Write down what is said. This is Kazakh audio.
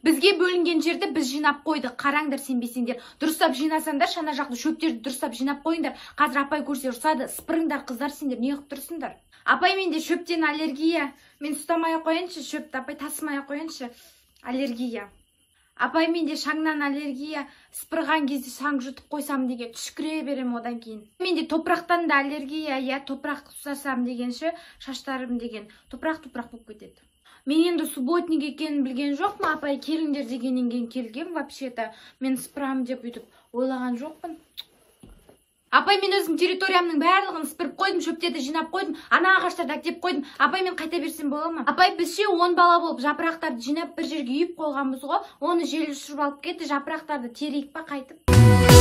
Бізге бөлінген жерді біз жинап қойдық. Қараңдар, сенбесеңдер. Дұрыстап жинасаңдар, ана жақты шөптерді дұрыстап жинап қойыңдар. Қазір апай көрсе, ұрсады. Сыпырыңдар, қыздар, сендер не қылып тұрсыңдар? Апай, менде шөптен аллергия. Мен ұстамай ақ қояйыншы шөпті, апай, тасымай ақ қояйыншы. Аллергия. Апай, менде шаңнан аллергия. Сыпырған кезде шаң жұтып қойсам деген, түшкіре беремін одан кейін. Менде топырақтан да аллергия, иә, топырақ ұстасам дегенше, шаштарым деген топырақ топырақ болып кетеді. Мен енді субботник екенін білген жоқпын, апай келіңдер дегеннен кейін келгем, вообще-то. Мен сыпырамын деп өйтіп ойлаған жоқпын. Апай, мен өзім территориямның барлығын сыпырып қойдым, шөптерді жинап қойдым, ана ағаштарды әктеп қойдым. Апай, мен қайта берсем бола ма? Апай, біз ше 10 бала болып жапырақтарды жинап бір жерге үйіп қойғанбыз ғой, оны жел ұшырып алып кетті. Жапырақтарды терейік па қайтып?